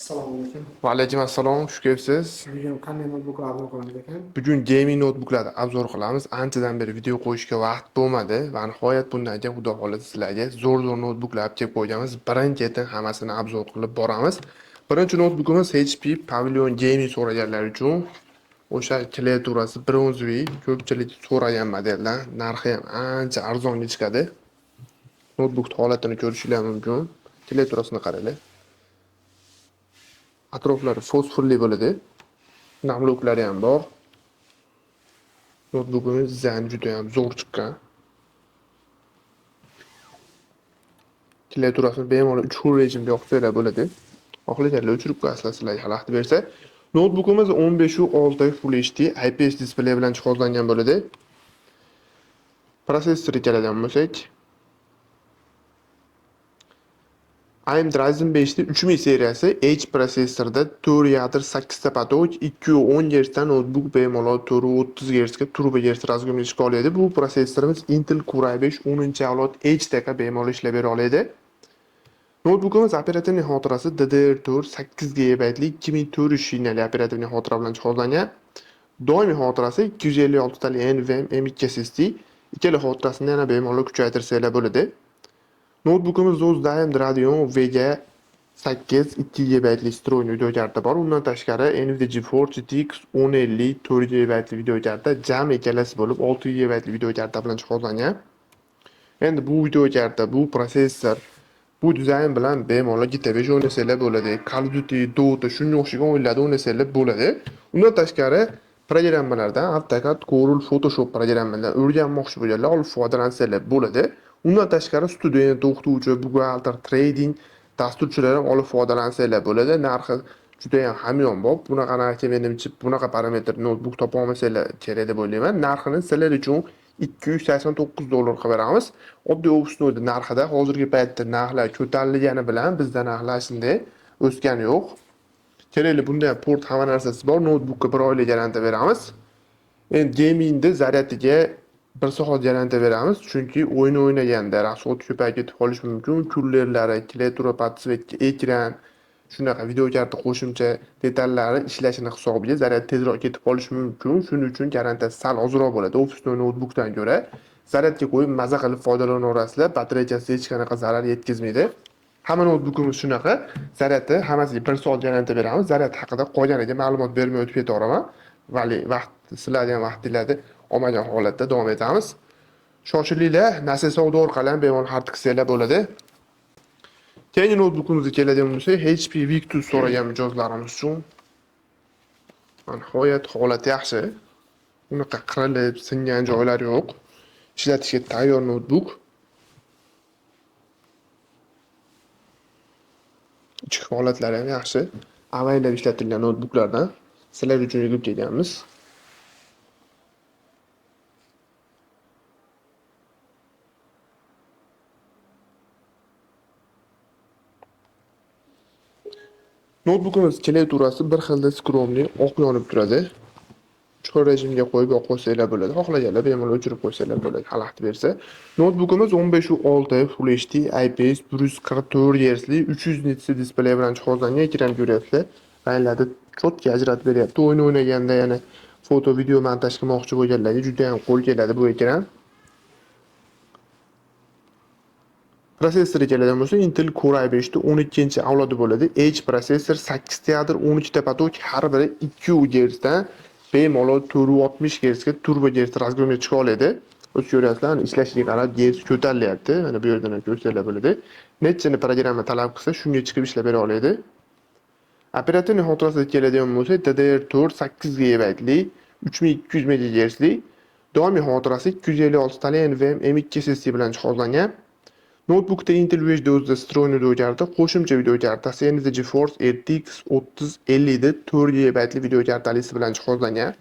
Assalomu alaykum. Va alaykum assalom, xush kelibsiz. Bugun qanday noutbuklar obzor qilamiz ekan? Bugun gaming noutbuklarni obzor qilamiz. Anchadan beri video qo'yishga vaqt bo'lmadi va nihoyat bundan keyin Xudo xohlasa sizlarga zo'r-zo'r noutbuklar olib kelib qo'yganmiz. Birin-ketin hammasini obzor qilib boramiz. Birinchi noutbukimiz HP Pavilion Gaming so'raganlar uchun o'sha klaviaturasi bronzli, ko'pchilik so'ragan modeldan, narxi ham ancha arzonga chiqadi. Noutbuk holatini ko'rishinglar mumkin. Klaviaturasini qaranglar. Atroflari fosforli bo'ladi. Namluklari ham bor. Noutbukimiz dizayni juda ham zo'r chiqqan. Klaviaturasini bemalol 3 xil rejimda yoqsanglar bo'ladi. Xohlaganlar o'chirib qo'yasizlar, sizlarga xalaqit bersa. Noutbukimiz 15.6 Full HD IPS displey bilan jihozlangan bo'ladi. Protsessori keladigan bo'lsak, AMD Ryzen 5 3000 seriyasi H protsessorda 4 yadr 8 ta potok 210 Hz dan noutbuk bemalol 430 Hz ga turbo Hz razgumga chiqa oladi. Bu protsessorimiz Intel Core i5 10-avlod H taqa bemalol ishlab bera oladi. Noutbukimiz operativniy xotirasi DDR4 8 GB li 2400 shinali operativniy xotira bilan jihozlangan. Doimiy xotirasi 256 tali NVMe M2 SSD. Ikkala xotirasini yana bemalol kuchaytirsanglar bo'ladi. Noutbukimiz o'zida AMD Radeon Vega 8 2 GB li встроенный videokarta bor. Undan tashqari Nvidia GeForce GTX 1050 4 GB li videokarta, jami ikkalasi bo'lib 6 GB li videokarta bilan jihozlangan. Endi bu videokarta, bu protsessor, bu dizayn bilan bemalol GTA 5 o'ynasanglar bo'ladi. Call of Duty, Dota shunga o'xshagan o'yinlarda o'ynasanglar bo'ladi. Undan tashqari programmalardan AutoCAD, Corel, Photoshop programmalaridan o'rganmoqchi bo'lganlar olib foydalansanglar bo'ladi. Undan tashqari student, o'qituvchi, buxgalter, trading dasturchilar ham olib foydalansanglar bo'ladi. Narxi juda ham hamyonbop. Bunaqa narxga menimcha bunaqa parametr noutbuk topa olmasanglar kerak deb o'ylayman. Narxini sizlar uchun $289 qilib beramiz. Oddiy ofisni narxida hozirgi paytda narxlar ko'tarilgani bilan bizda narxlar shunday o'sgani yo'q. Kerakli bunda ham port hamma narsasi bor. Noutbukka 1 oylik garantiya beramiz. Endi gamingda zaryadiga 1 soat garantiya beramiz, chunki o'yin o'ynaganda rasxod ko'payib ketib qolishi mumkin. Kullerlari, klaviatura, podсветка, ekran, shunaqa videokarta qo'shimcha detallari ishlashini hisobiga zaryad tezroq ketib qolishi mumkin. Shuning uchun garantiyasi sal ozroq bo'ladi ofisni noutbukdan ko'ra. Zaryadga qo'yib maza qilib foydalanaverasizlar, batareykasiga hech qanaqa zarar yetkazmaydi. Hamma noutbukimiz shunaqa. Zaryadni hammasiga 1 soat garantiya beramiz. Zaryad haqida qolganiga ma'lumot bermay o'tib ketaveraman. Vali vaqt sizlarga ham vaqtinglarni olmagan holatda davom etamiz. Shoshilinglar, Nasiya savdo orqali ham bemalol xarid qilsanglar bo'ladi. Keyingi noutbukimizga keladigan bo'lsak, HP Victus so'ragan mijozlarimiz uchun nihoyat holat yaxshi. Unaqa qirilib, singan joylari yo'q. Ishlatishga tayyor noutbuk. Ichki holatlari ham yaxshi. Avaylab ishlatilgan noutbuklardan sizlar uchun yig'ib kelganmiz. Noutbukimiz klaviaturasi bir xilda skromli, oq yonib turadi. Chuqur rejimga qo'yib yoqib qo'ysanglar bo'ladi. Xohlaganlar bemalol o'chirib qo'ysanglar bo'ladi, xalaqit bersa. Noutbukimiz 15.6 Full HD IPS 144 Hz li 300 nits displey bilan jihozlangan. Ekran ko'ryapsizlar. Ranglarni cho'tka ajratib beryapti. O'yin o'ynaganda yana foto, video montaj qilmoqchi bo'lganlarga juda ham qo'l keladi bu ekran. Protsessori keladigan bo'lsa, Intel Core i5 12 avlodi bo'ladi. H protsessor 8 ta yadr, 12 ta potok, har biri 2 Hz dan bemalol 460 Hz ga turbo Hz razgumga chiqa oladi. O'z ko'ryapsizlar, ishlashiga qarab Hz ko'tarilyapti. Mana bu yerdan ham ko'rsanglar bo'ladi. Nechini programma talab qilsa, shunga chiqib ishlab bera oladi. Operativniy xotirasiga keladigan bo'lsa, DDR4 8 GB li 3200 MHz li doimiy xotirasi 256 tali NVMe M2 SSD bilan jihozlangan. Noutbukda Intel UHD o'zida встроенный videokarta, qo'shimcha videokartasi Nvidia GeForce RTX 3050 da 4 GB li videokartalisi bilan jihozlangan.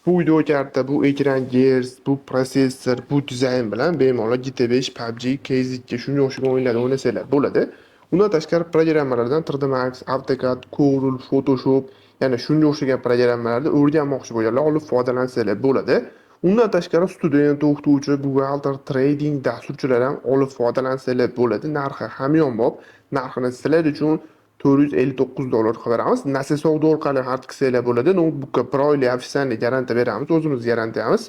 Bu videokarta, bu ekran Hz, bu protsessor, bu dizayn bilan bemalol GTA 5, PUBG, CS2 shunga o'xshagan o'yinlarni o'ynasanglar bo'ladi. Undan tashqari programmalardan 3D Max, AutoCAD, Corel, Photoshop, yana shunga o'xshagan programmalarni o'rganmoqchi bo'lganlar olib foydalansanglar bo'ladi. Undan tashqari student, o'qituvchi, buxgalter, trading dasturchilar ham olib foydalansanglar bo'ladi. Narxi hamyonbop. Narxini sizlar uchun $459 qilib beramiz. Nasiya savdo orqali xarid qilsanglar bo'ladi. Noutbukka 1 oylik ofitsialniy garantiya beramiz, o'zimiz garantiyamiz.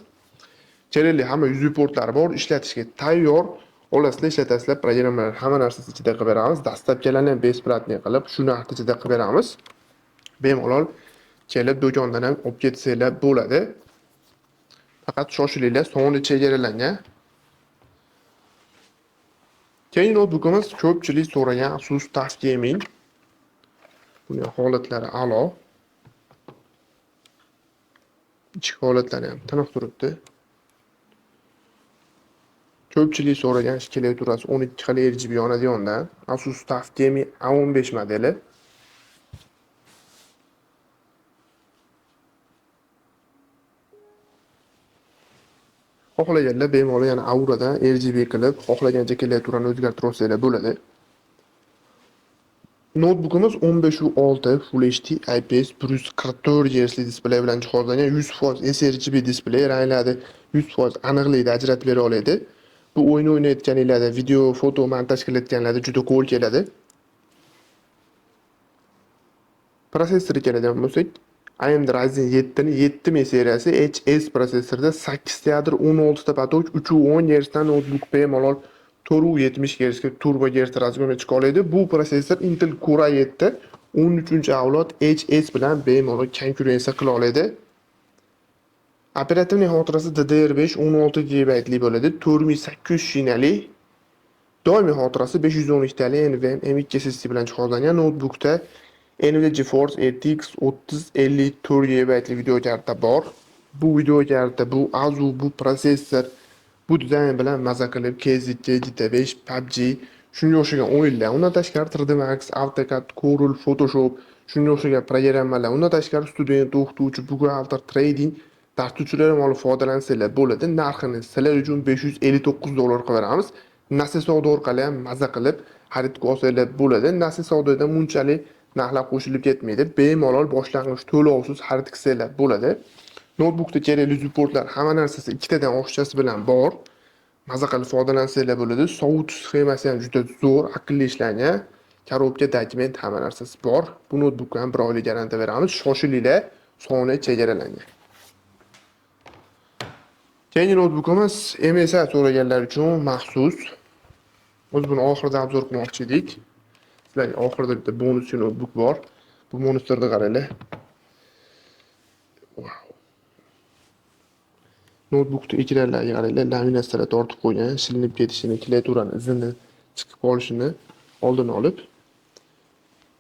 Kerakli hamma USB portlari bor, ishlatishga tayyor. Olasizlar, ishlatasizlar, programmalar hamma narsasi ichida qilib beramiz. Dastavkalarni ham besplatniy qilib, shu narx ichida qilib beramiz. Bemalol kelib do'kondan ham olib ketsanglar bo'ladi. Faqat shoshilinglar, soni chegaralangan. Keyin noutbukimiz ko'pchilik so'ragan Asus TUF Gaming. Buning holatlari a'lo. Ichki holatlari ham tiniq turibdi. Ko'pchilik so'ragan klaviaturasi 12 xil RGB yonadigandan Asus TUF Gaming A15 modeli. Xohlaganlar bemalol yana Auradan RGB qilib, xohlagancha klaviaturani o'zgartirib olsanglar bo'ladi. Noutbukimiz 15.6 Full HD IPS 144 Hz displey bilan jihozlangan, 100% sRGB displey, ranglarni 100% aniqlikda ajratib bera oladi. Bu o'yin o'ynayotganinglarda, video, foto montaj qilayotganlarda juda qo'l keladi. Prosessori keladigan bo'lsak, AMD Ryzen 7 ni 7000 seriyasi HS prosessorida 8 ta yadro, 16 ta potok, 3.10 Hz dan noutbuk bemalol 470 Hz ga turbo Hz razg'onga chiqa oladi. Bu prosessor Intel Core i7 13-avlod HS bilan bemalol konkurensiya qila oladi. Operativniy xotirasi DDR5 16 gigabaytli bo'ladi, 4800 shinali. Doimiy xotirasi 512 tali NVMe M2 SSD bilan jihozlangan. Noutbukda Nvidia GeForce RTX 3050 to'rt gigabaytli video karta bor. Bu video karta, bu AZU, bu prosessor, bu dizayn bilan maza qilib KZK, GTA 5, PUBG shunga o'xshagan o'yinlar, undan tashqari 3D Max, AutoCAD, Corel, Photoshop shunga o'xshagan programmalar, undan tashqari student, o'qituvchi, buxgalter, trading dasturchilar ham olib foydalansanglar bo'ladi. Narxini sizlar uchun $559 qilib beramiz. Nasiya savdo orqali ham maza qilib xarid qilib olsanglar bo'ladi. Nasiya savdoda bunchalik narxlar qo'shilib ketmaydi. Bemalol boshlang'ich to'lovsiz xarid qilsanglar bo'ladi. Noutbukda kerakli supportlar hamma narsasi ikkitadan oqchasi bilan bor. Maza qilib foydalansanglar bo'ladi. Sovutish sxemasi ham juda zo'r, aqlli ishlangan. Korobka, dokument hamma narsasi bor. Bu noutbukka ham 1 oylik garantiya beramiz. Shoshilinglar, soni chegaralangan. Keyingi noutbukimiz MSI so'raganlar uchun maxsus. Biz buni oxirida obzor qilmoqchi edik. Sizlarga oxirida bitta bonus noutbuk bor. Bu monitorni qaranglar. Wow. Noutbukni ekranlariga qaranglar, laminatsiyalar tortib qo'ygan, shilinib ketishini, klaviaturani izini chiqib qolishini oldini olib.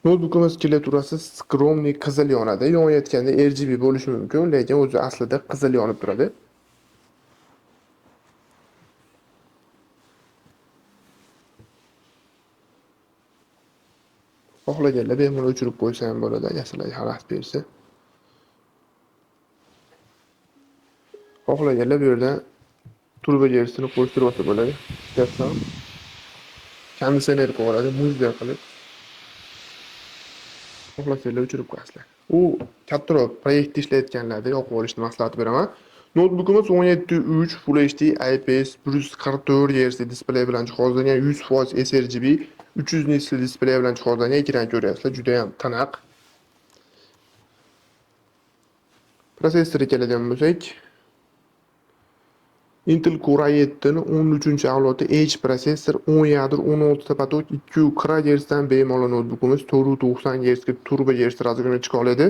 Noutbukimiz klaviaturasi skromniy qizil yonadi. Yonayotganda RGB bo'lishi mumkin, lekin o'zi aslida qizil yonib turadi. Xohlaganlar bemalol o'chirib qo'ysa ham bo'ladi, agar sizlarga xalaqit bersa. Xohlaganlar bu yerdan turbo gersini qo'shtirib olsa bo'ladi. Ishlatsa konditsioner qo'yib oladi, muzday qilib. Xohlasanglar o'chirib qo'yasizlar. U kattaroq proyektda ishlayotganlarda yoqib olishni maslahat beraman. Noutbukimiz 17.3 Full HD IPS 144 Hz displey bilan jihozlangan, 100% sRGB, 300 nitsli displey bilan jihozlangan. Ekran ko'ryapsizlar, juda ham tiniq. Prosessorga keladigan bo'lsak, Intel Core i7 ni 13-avlodi H prosessor, 10 yadro, 16 ta potok, 240 Hz dan bemalol noutbukimiz 490 Hz ga turbo Hz razg'onga chiqa oladi.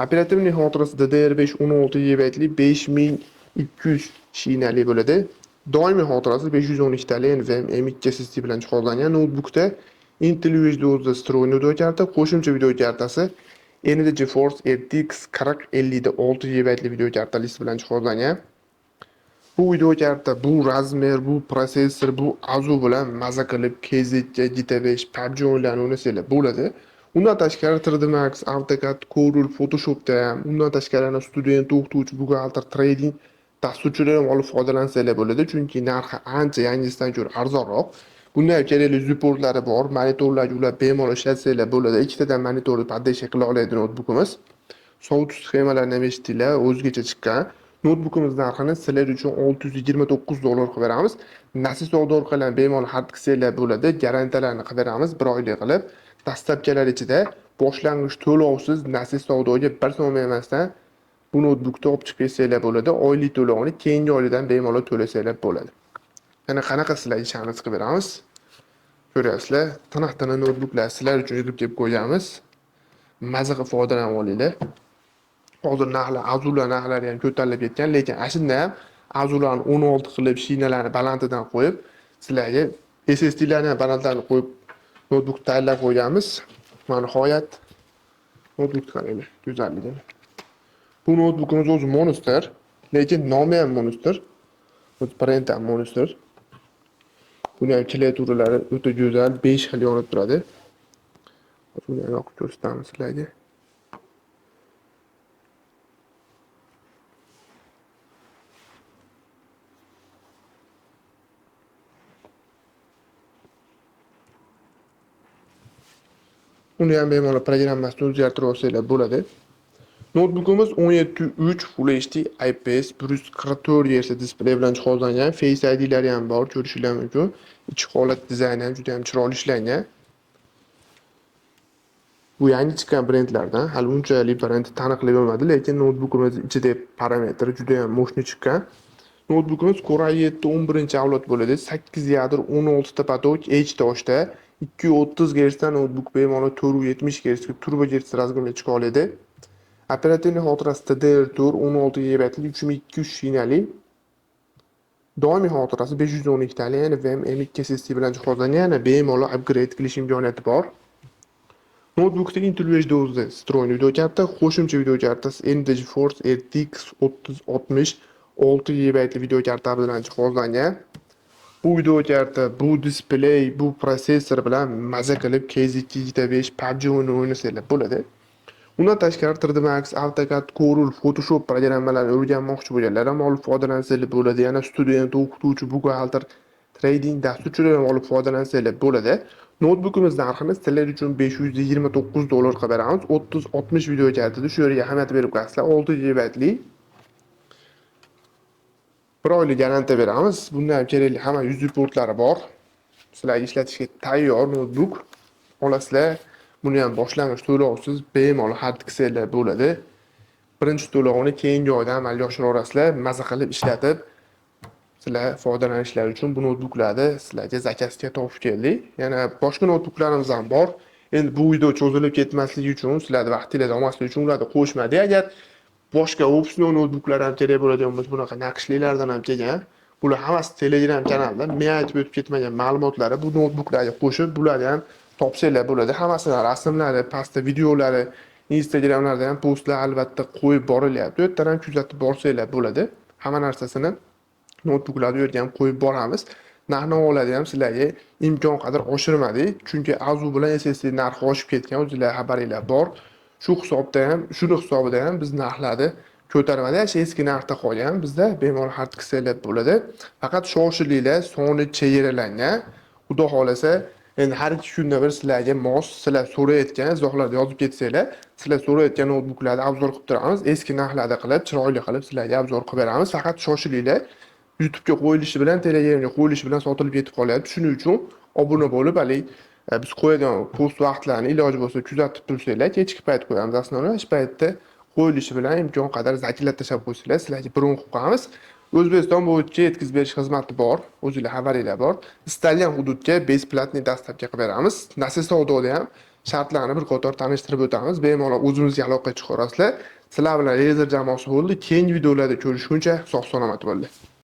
Operativniy xotirasi DDR5 16 gigabaytli 5200 shinali bo'ladi. Doimiy xotirasi 512 tali NVMe M2 SSD bilan jihozlangan. Noutbukda Intel USB o'zida встроенный video karta, qo'shimcha video kartasi Nvidia GeForce RTX 4050 6 gigabaytli video kartalisi bilan jihozlangan. Bu video karta, bu razmer, bu prosessor, bu AZU bilan maza qilib KZK, GTA 5, PUBG o'yinlarini o'ynasanglar bo'ladi. Undan tashqari 3D Max, AutoCAD, Corel, Photoshopda ham, undan tashqari yana student, o'qituvchi, buxgalter, trading dasturchilar ham olib foydalansanglar bo'ladi, chunki narxi ancha yangisidan ko'ra arzonroq. Bunda ham kerakli supportlari bor, monitorlarga ulab bemalol ishlatsanglar bo'ladi. Ikkitadan monitorni поддержка qila oladi noutbukimiz. Sovutish sxemalarini ham eshitdinglar, o'zgacha chiqqan. Noutbukimiz narxini sizlar uchun $629 qilib beramiz. Nasiya savdo orqali ham bemalol xarid qilsanglar bo'ladi. Garantiyalarni qilib beramiz 1 oylik qilib. Dastavkalar ichida boshlang'ich to'lovsiz nasiya savdoga 1 so'm bermasdan bu noutbukni olib chiqib ketsanglar bo'ladi. Oylik to'lovini keyingi oydan bemalol to'lasanglar bo'ladi. Yana qanaqa sizlarga ishonch qilib beramiz? Ko'ryapsizlar, tiniq-tiniq noutbuklar sizlar uchun yig'ib kelib qo'yganmiz. Maza qilib foydalanib olinglar. Hozir narxlar, Azular narxlari ham ko'tarilib ketgan, lekin ashunda ham Azularni 16 qilib, shinalarni balandidan qo'yib, sizlarga SSDlarni ham balandlarini qo'yib noutbuk tayyorlab qo'yganmiz. Mana nihoyat noutbuk qaranglar, go'zalligini. Bu noutbukimiz o'zi Monster, lekin nomi ham Monster. O'zi brend ham Monster. Buni ham klaviaturalari o'ta go'zal, 5 xil yonib turadi. Hozir buni ham yoqib ko'rsatamiz sizlarga. Uni ham bemalol programmasini o'zgartirib olsanglar bo'ladi. Noutbukimiz 17.3 Full HD IPS 144 Hz displey bilan jihozlangan. Face ID'lari ham bor, ko'rishingiz mumkin. Ichki holat dizayni ham juda ham chiroyli ishlangan. Bu yangi chiqqan brendlardan, hali unchalik brend taniqli bo'lmadi, lekin noutbukimiz ichida parametri juda ham mo'shni chiqqan. Noutbukimiz Core i7 11-avlod bo'ladi. 8 yadro, 16 ta potok, H toshda 230 Hz dan noutbuk bemalol 470 Hz ga turbo Hz razg'imga chiqa oladi. Operativ xotirasi DDR4 16 gigabaytli 3200 shinali. Doimiy xotirasi 512 tali, ya'ni NVMe M2 SSD bilan jihozlangan, yana bemalol upgrade qilish imkoniyati bor. Noutbukda Intel UHD o'zida встроенный videokarta, qo'shimcha videokartasi AMD GeForce RTX 3060 6 gigabaytli videokarta bilan jihozlangan. Bu videokarta, bu displey, bu prosessor bilan maza qilib KZ GTA 5, PUBG o'yinini o'ynasanglar bo'ladi. Undan tashqari 3D Max, AutoCAD, Corel, Photoshop programmalarini o'rganmoqchi bo'lganlar ham olib foydalansanglar bo'ladi. Yana student, o'qituvchi, buxgalter, trading dasturchilar ham olib foydalansanglar bo'ladi. Noutbukimiz narxini sizlar uchun 529 dollar qilib beramiz. 3060 videokartada shu yerga ahamiyat berib qo'yasizlar. 6 gigabaytli 1 oylik garantiya beramiz. Bundan ham kerakli hamma USB portlari bor. Sizlarga ishlatishga tayyor noutbuk olasizlar. Buni ham boshlang'ich to'lovsiz bemalol xarid qilsanglar bo'ladi. Birinchi to'lovini keyingi oyda amalga oshira olasizlar. Maza qilib ishlatib sizlar foydalanishlari uchun bu noutbuklarni sizlarga zakazga topib keldik. Yana boshqa noutbuklarimiz ham bor. Endi bu video cho'zilib ketmasligi uchun, sizlarning vaqtingizni olmasligi uchun ularni qo'shmadik. Agar boshqa opsion noutbuklar ham kerak bo'ladigan bo'lsa, bunaqa naqshlilardan ham kelgan. Bular hammasi Telegram kanalida men aytib o'tib ketmagan ma'lumotlari bu noutbuklarga qo'shib, bularni ham topsanglar bo'ladi. Hammasini rasmlari, pastda videolari, Instagramlarda ham postlar albatta qo'yib borilyapti. U yerdan ham kuzatib borsanglar bo'ladi. Hamma narsasini noutbuklarni u yerga ham qo'yib boramiz. Narx-navolarni ham sizlarga imkon qadar oshirmadik, chunki AZU bilan SSD narxi oshib ketgan, o'zingizlar xabaringlar bor. Shu hisobda ham, shuni hisobida ham biz narxlarni ko'tarmadik. Shu eski narxda qolgan, bizda bemalol xarid qilsanglar bo'ladi. Faqat shoshilinglar, soni chegaralangan. Xudo xolasa, endi har 2 kunda bir sizlarga mos, sizlar so'rayotgan, izohlarda yozib ketsanglar, sizlar so'rayotgan noutbuklarni obzor qilib turamiz. Eski narxlarda qilib, chiroyli qilib sizlarga obzor qilib beramiz. Faqat shoshilinglar. YouTube'ga qo'yilishi bilan, Telegramga qo'yilishi bilan sotilib ketib qolyapti. Shuning uchun obuna bo'lib, haligi biz qo'yadigan post vaqtlarini iloji bo'lsa kuzatib tursanglar, kechki payt qo'yamiz aslida. Shu paytda qo'yilishi bilan imkon qadar zaklat tashlab qo'ysanglar, sizlarga bron qilib qo'yamiz. O'zbekiston bo'yicha yetkazib berish xizmati bor, o'zingizlar xabaringlar bor. Istalgan hududga besplatniy dastavka qilib beramiz. Nasiya savdoda ham shartlarni bir qator tanishtirib o'tamiz. Bemalol o'zimizga aloqa chiqarasizlar. Sizlar bilan Razer jamoasi bo'ldi. Keyingi videolarda ko'rishguncha sog' salomat bo'linglar.